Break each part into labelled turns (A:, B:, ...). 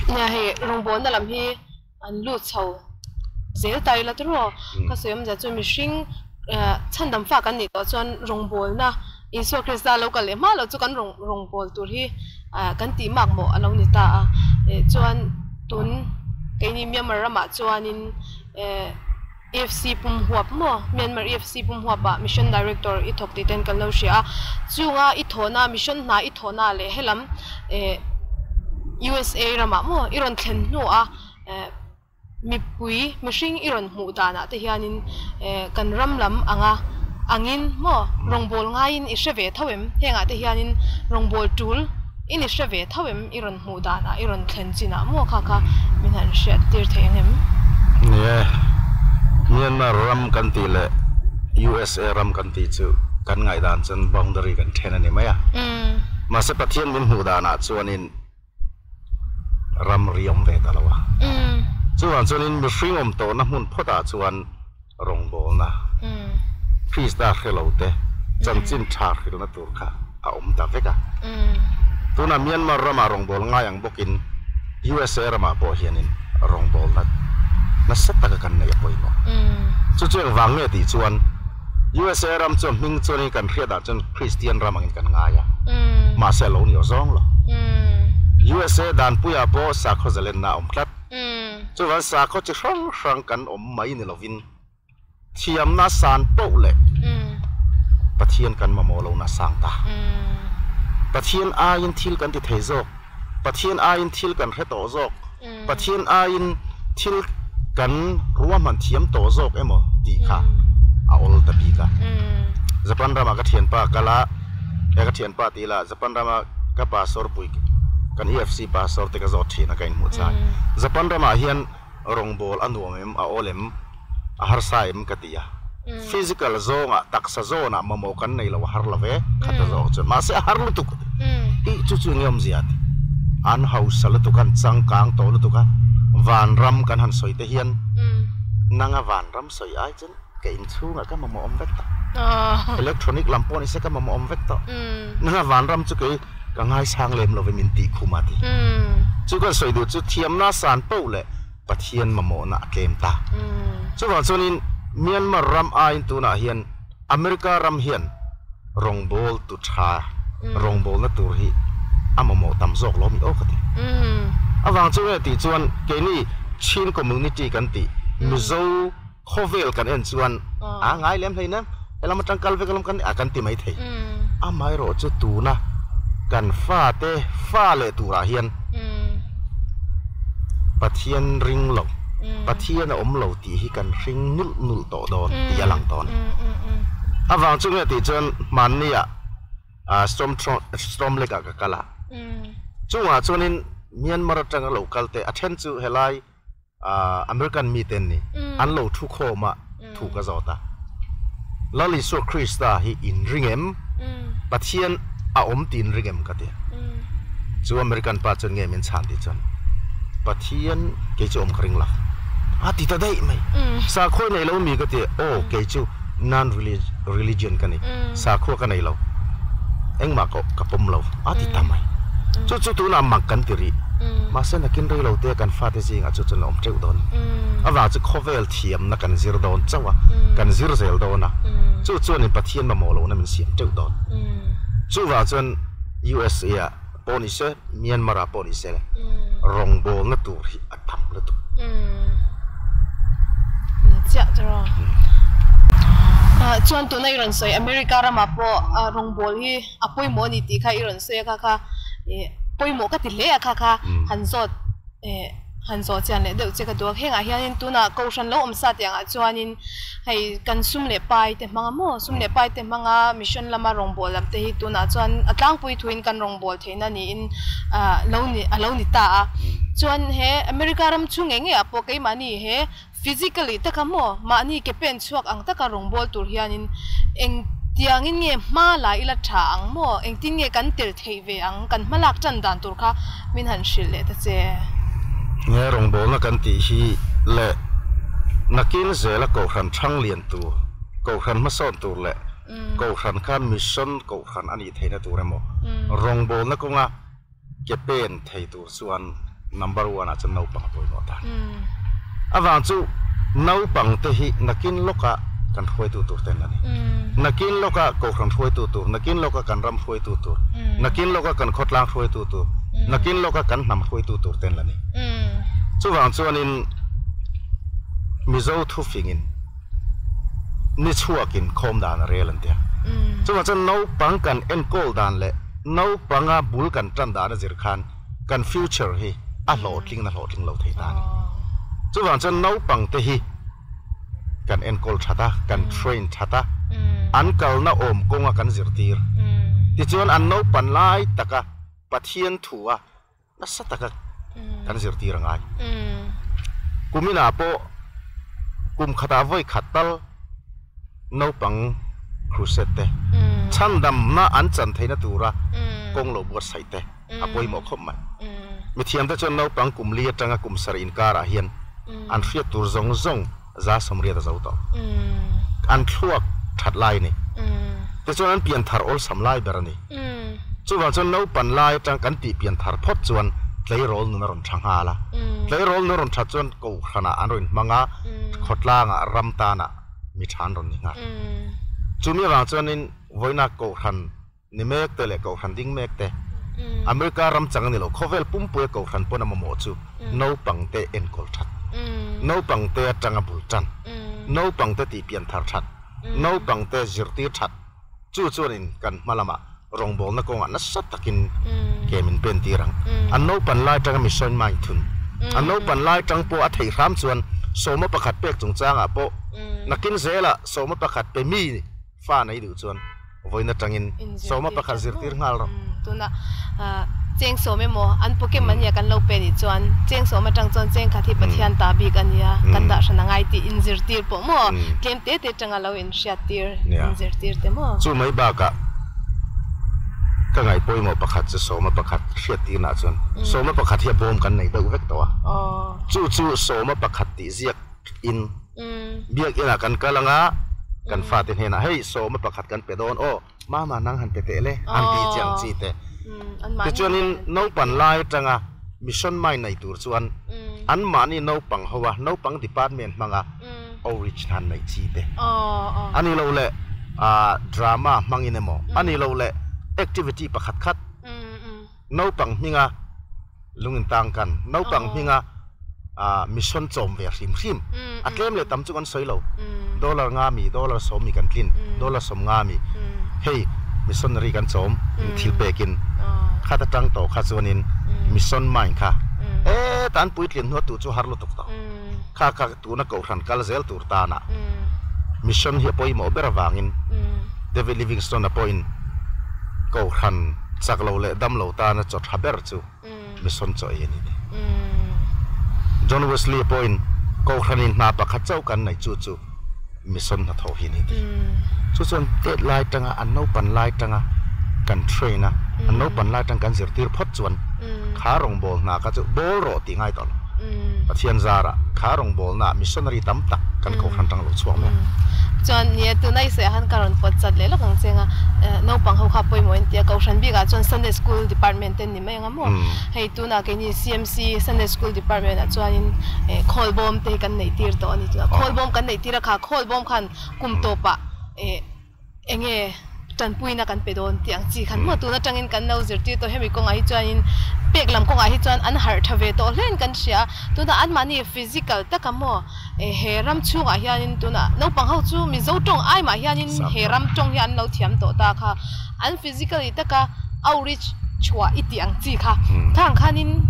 A: Nia hei rawngbawlna lam hi an lut chho zel ta ila tiraw? Ka sawi awmzia chu mihring chhandam fa kan nih tawh chuan rawngbawlna Isua Krista lo kal leh hma loh chu kan rawngbâwl tûr hi kan tih mâk mawh a lo ni ta a. Chuan tûn keini Myanmar ramah chuanin EFC pum huap maw? Myanmar EFC pum huapah Mission Director i thawk tih ten kan lo hria a. Chunga i thawhna, mission hna i thawhna leh helam USA ramah maw i rawn thlen hnuah Mipui mihring i rawn hmuh danah te hianin kan ram lam anga angin maw rawngbâwl ngaiin i hre ve tho em? Hengah te hianin rawngbâwl ṭul in i hre ve tho em? I rawn hmuh danah i rawn thlen chinah maw kha kha min han hriat tir thei ang em?
B: Ni e, Myanmar ram kan tih leh USA ram kan tih chu kan ngaihdan chuan boundary kan then a ni mai a. Mahse Pathian min hmuh danah chuanin ramri awm ve ta lo a. Chuvang chuanin mihring awm tawhna hmun phawtah chuan rawngbawlna, Krista hre lo te chanchin tha hrilhna tur kha a awm ta vek a. Tunah Myanmar ramah rawngbâwl ngai ang bawkin USA ramah pawh hianin rawngbâwlna nasa taka kan neih a pawimawh. Chu chu engvang nge tih chuan USA ram chuan hming chuanin kan hriatah chuan Kristian ram angin kan ngai a, mahse a lo ni aw zawng lo. USA danpuiah pawh sakhaw zalenna a awm tlat. Chuvang sakhaw chi hrang hrang kan awm mai ni lovin thiamna san poh leh Pathian kan mamawh lohna sang ta. Pathian aiin thil kan ti thei zawk, Pathian aiin thil kan hre tawh zawk. Pathian aiin thil kan ruahman thiam tawh zawk emaw tih kha a awl ta bik a. Japan ramah ka thianpa kal a, he ka thianpa ti ila Japan rama ka pastor pui kan EFC pastor te ka zawt thin a ka inhmuh chai. Japan ramah hian rawngbawl a nuam em, a awl em, a harsa em ka ti a. Physical zawngah taksa zawnah mamawh kan nei lo a har lo ve khat a zawk chuan mahse a har lutuk tih chu chu enge awmzia ti an hausa lutuk an changkang tawh lutuk a vanram kan han sawi te hian nanga vanram sawi ai chuan ka inchhungah ka mamawh awm vek tawh electronic lam pawh nise ka mamawh awm vek tawh nanga vanram chu kei ka ngaisang lem lo ve min tih khum a ti chu kan sawi duh chu thiamna san poh leh Pathian mamawhna a tlem ta. Chuvang chuanin Myanmar ram aiin tunah hian America ram hian rawngbâwl tu tha, rawngbâwlna tur hi a mamawh tam zawk lo mi aw ka ti. Avang chu nge tih chuan keini Chin community kan tih Mizo Khawvel kan en chuan a ngai lem hleinem, helam atang kal vek alawm kan a kan ti mai thei. Amaherawh chu tuna kan fate fa leh turah hian Pathian ring lo, Pathian a awm lo tih hi kan hring nulh nulh tawh dawn tih a lang tawh a ni. Avang chu nge tih chuan hmanniah Storm Lake ah ka kal a, chungah chuanin Myanmar atanga lo kal te a then chu helai American mite an ni. An lo thu khawm a, thu ka zawt a. Lal Isua Krista hi in ring em? Pathian a awm tih in ring em? ka ti a. Chu American pa chuan nge min chhan tih chuan, Pathian kei chu awm ka ring lo. A ti ta daih mai. Sakhua nei lo mi ka ti a, aw kei chu non religion ka ni, sakhua ka nei lo, engmah ka pawm lo a ti ta mai. Chu chu tunah mak kan ti rih. Mahse nakin rei lo te kan fate zingah chu chuan a awm teuh dawn. Avang chu khawvel thiamna kan zir dawn chauh a, kan zir zel dawn a, chu chuanin Pathian mamawh lohna min siam teuh dawn. Chuvang chuan USA ah pawh ni se, Myanmar ah pawh ni se rawngbawlna tur hi a tam lutuk.
A: Ni chiah chu rawh. Chuan tuna i rawn sawi America ramah pawh rawngbâwl hi a pawimawh a ni tih kha i rawn sawi a kha kha pawimawh ka ti hle a kha kha han zawt han zawh chian leh deuh che ka duh a. Hengah hianin tunah Kohhran lo awm sa tih angah chuanin Hei kan sum leh pai te hmang a maw? Sum leh pai te hmanga mission lama rawngbâwl lam te hi tunah chuan a tlangpui thuin kan rawngbâwl theihna niin lo ni a lo ni ta a. Chuan he America ram chhung ngei ngeiah pawh keimahni he physically taka maw mahni ke pen chhuak ang taka rawngbâwl tur hianin engtiangin nge hma la ila tha ang maw? Engtin nge kan tel theih ve ang? Kan hma lak tan dan tur kha min han hrilh leh ta che.
B: Nge rawngbawlna kan tih hi le nakin zela kohhran thang lian tur, kohhran hmasawn tur leh kohhran kha mission kohhran a nih theihna tur emaw rawngbawlna kawnga ke pen thei tur chuan Number one ah chuan naupang a pawimawh ta. Avang chu naupang te hi nakin lawka kan hruaitu tur te an la ni. Nakin lawka kohhran hruaitu tur, nakin lawka kan ram hruaitu tur, nakin lawka kan khawtlang hruaitu tur, nakin lawka kan hnam hruaitu tur te an la ni. Chuvang chuanin Mizo thufingin ni chhuakin khawm dan a rel an ti a. Chuvang chuan naupang kan enkawl dan leh naupanga bul kan tan dan a zir khan kan future hi a hlawhtling na hlawhtling lo thei ta a ni. Chuvang chuan naupang te hi kan enkawl that a, kan train that a, an kalna awm kawnga kan zirtir. Tichuan an naupan lai taka Pathian thu a nasa taka kan zirtir a ngai. Kuminah pawh kum khatah vawi khat tal naupang crusade te chhandamna an chan theihna tura kawng lo buatsaih te a pawimawh khawp mai. Mithiamte chuan naupang kum li atanga kum sarih inkarah hian an hriat tur zawng zawng 80% a zo tawh. An thluak that lai a ni. Tichuan an pian thar awlsam lai ber a ni. Chuvang chuan naupan lai atang kan tih pian thar phawt chuan tleirawl nun a rawn tha nghal a. Tleirawl nun a rawn that chuan kohhranah an rawn inhmang a, khawtlangah ram tanah mi tha an rawn ni nghal. Chumi avang chuanin vawiina kohhran ni mek te leh kohhran ding mek te, America ram chang a ni lo, khawvel pumpuia kohhran pawn a mamawh chu naupang te enkawl that, naupang te atanga bul tan, naupang te tih pian thar that, naupang te zirtir that, chu chuanin kan hma lamah rawngbawlna kawngah nasa takin ke min pen tir ang. An naupan lai atanga mission mind thun, an naupan lai atang pawh a theih hram chuan sawma pakhat pek chungchangah pawh nakin zelah sawma pakhat pe mi fa nei duh chuan vawiin atangin sawma pakhat zirtir nghal rawh.
A: Tuna cheng sawm emaw an pokem an nia kan lo pe nih chuan cheng sawm atang chuan cheng khat hi Pathian ta bik a nia kan dah hran a ngai tih inzirtir pawh maw tlem te te atanga lo inhriattir inzirtir te maw.
B: Chu mai bakah ka ngaih pawimawh pakhat chu sawma pakhat hriattirnaah chuan sawma pakhat hi a bawm kan nei deuh vek tawh a, chu chu sawma pakhat tih ziak in Biakinah kan kal anga kan fate hnenah hei sawma pakhat kan pe dawn aw, mama nang han pe teh le an tih chi ang chi te. Tichuanin naupan lai atanga mission mind nei tur chuan anmahni naupang ho a, naupang department hmanga outreach han neih chi te. A ni lo leh drama hmangin emaw, a ni lo leh activity pakhat khat Naupang hminga lung in tang kan, naupang hminga mission chawm ve hrim hrim. A tlem leh tam chu kan sawi lo. Dollar nga mi, dollar sawm mi kan tlin, dollar sawm nga mi. Hei missionary kan chawm in thil pekin khat atang tawh kha chuanin mission mind kha e tan puitlin hnuah tu chu har lutuk tawh. Kha kha tuna kohhran kal zel tur tana mission hi a pawimawh ber avangin David Livingstone-a pawhin kohhran chak lo leh dam lo tana chaw tha ber chu mission chaw ei a ni ti. John Wesley-a pawhin kohhranin hna pakhat chauh kan neih chu chu mission hnathawh hi a ni ti. Chu chuan tet lai tanga an naupan lai tanga kan train a, an naupan lai tang kan zirtir phawt chuan kha rawngbâwl hna kha chu bâwl rawh tih ngai tawh lo. Pathian zara kha rawngbâwlnaah missionary tam tak kan kohhran tang lo chhuak mek.
A: Chuan nia tuna i sawi ah khan ka rawn pawt chat leh lawk ang che anga naupang ho kha pawimawh in tia kohhran bikah chuan Sunday School Department te an ni mai ang a maw? Hei tunah keini CMC Sunday School Department ah chuanin khawlbawm te hi kan neih tir tawh a ni tuna khawlbawm kan neih tir a kha khawlbawm khan kum tawpah eng nge tanpuina kan pe dawn tih ang chi khan maw tun atangin kan lo zirtir tawh hemi kawngah hi chuanin pek lam kawngah hi chuan an harh tha ve tawh hlein kan hria a tunah anmahni physical taka maw he ram chhungah hianin tunah naupang ho chu Mizo tawng ai mah hianin he ram tawng hi an lo thiam tawh ta kha an physically taka outreach chhuah i tih ang chi kha khang khanin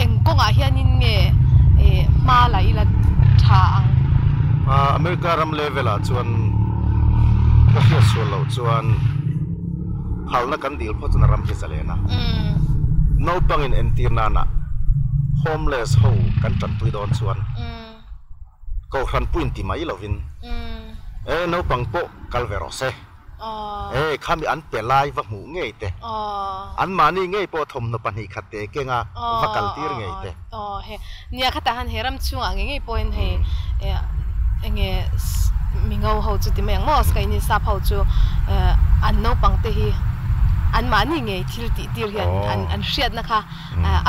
A: eng kawngah hianin nge hma la ila tha ang.
B: America ram level ah chuan ka hriat sual loh chuan phalna kan dil phawt chuan a ram hi zalen a. Naupangin entir nana homeless ho kan tanpui dawn chuan kohhran puin ti mai lovin e naupang pawh kal ve rawh se. E, khami an pe lai va hmuh ngei te. Anmahni ngei pawh thawmhnaw pahnih khat te kenga va kal tir ngei te.
A: Aw, he nia khatah khan he ram chhungah ngei ngei pawhin hei enge mingo ho chu ti mai ang maw, Skyni sap ho chu an naupang te hi Anmahni ngei thil tih tir hian an an hriatna kha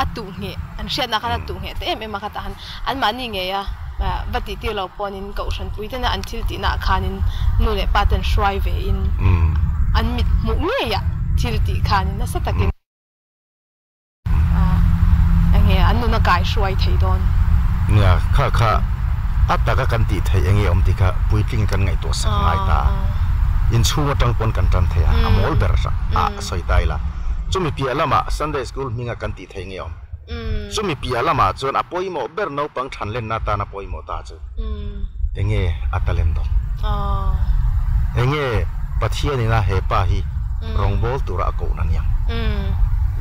A: a tuh ngheh, an hriatna khan a tuh ngheh ta em em a kha tah han anmahni ngeia va tih tir lo pawnin Kohhran puitena an thil tihna ah khanin nu leh pa ten hruai ve in an mit hmuh ngeiah thil tih khanin nasa takin Enge an nuna kai hruai thei dawn?
B: Nia, kha kha a taka kan tih theih enge awm tih kha puitling kan ngaihtuah sak ngai ta a. Inchhung atang pawn kan tan thei a, a mawl ber a sawi ta ila. Chumi piah lamah Sunday School hminga kan tih theih nge awm? Chumi piah lamah chuan a pawimawh ber naupang thanlenna atana pawimawh ta chu enge a talent dawn? Enge Pathianina he pa hi rawngbâwl tura a kohna niang?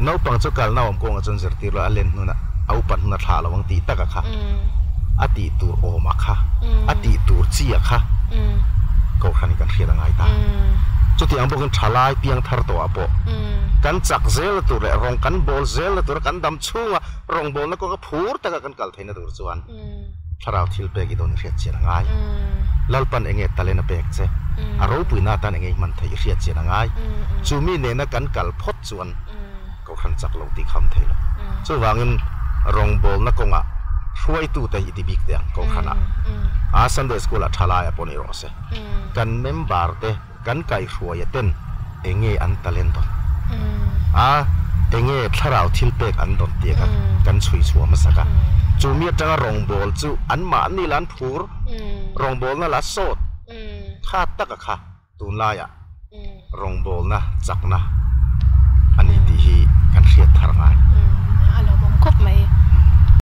B: Naupang chu kalna awm kawngah chuan zirtir lo a len hnuna a upat hnuna thlah lo ang tih taka kha a tih tur awma kha, a tih tur chia kha Kohhranin kan hriat a ngai ta. Chutiang bawkin thalai piang thar tawhah pawh kan chak zelna tur leh rawng kan bawl zelna tura kan dam chhunga rawngbawlna kawnga phur taka kan kal theihna tur chuan Thlarau thil pek i dawn i hriat chian a ngai. Lalpan enge talent a pek che, a ropuina atan enge i hman theih i hriat chian a ngai. Chu mi nena kan kal phawt chuan Kohhran chak lo tih kham thei lo. Chuvangin rawngbawlna kawngah hruaitute hi i ti bik teh ang Kohhranah. A Sunday School ah thalai a pawh ni rawh se. Kan member te Kan kaihhruaia ten enge an talent dawn a, enge thlarau thil pek an dawn tih kha kan chhui chhuah hmasak a. Chu mi atanga rawngbâwl chu anmahni la an phur, rawngbâwlna la sawt kha taka kha tunlaiah rawngbâwlna chakna a ni tih hi kan hriat thar ngai.
A: A lawmawm khawp mai.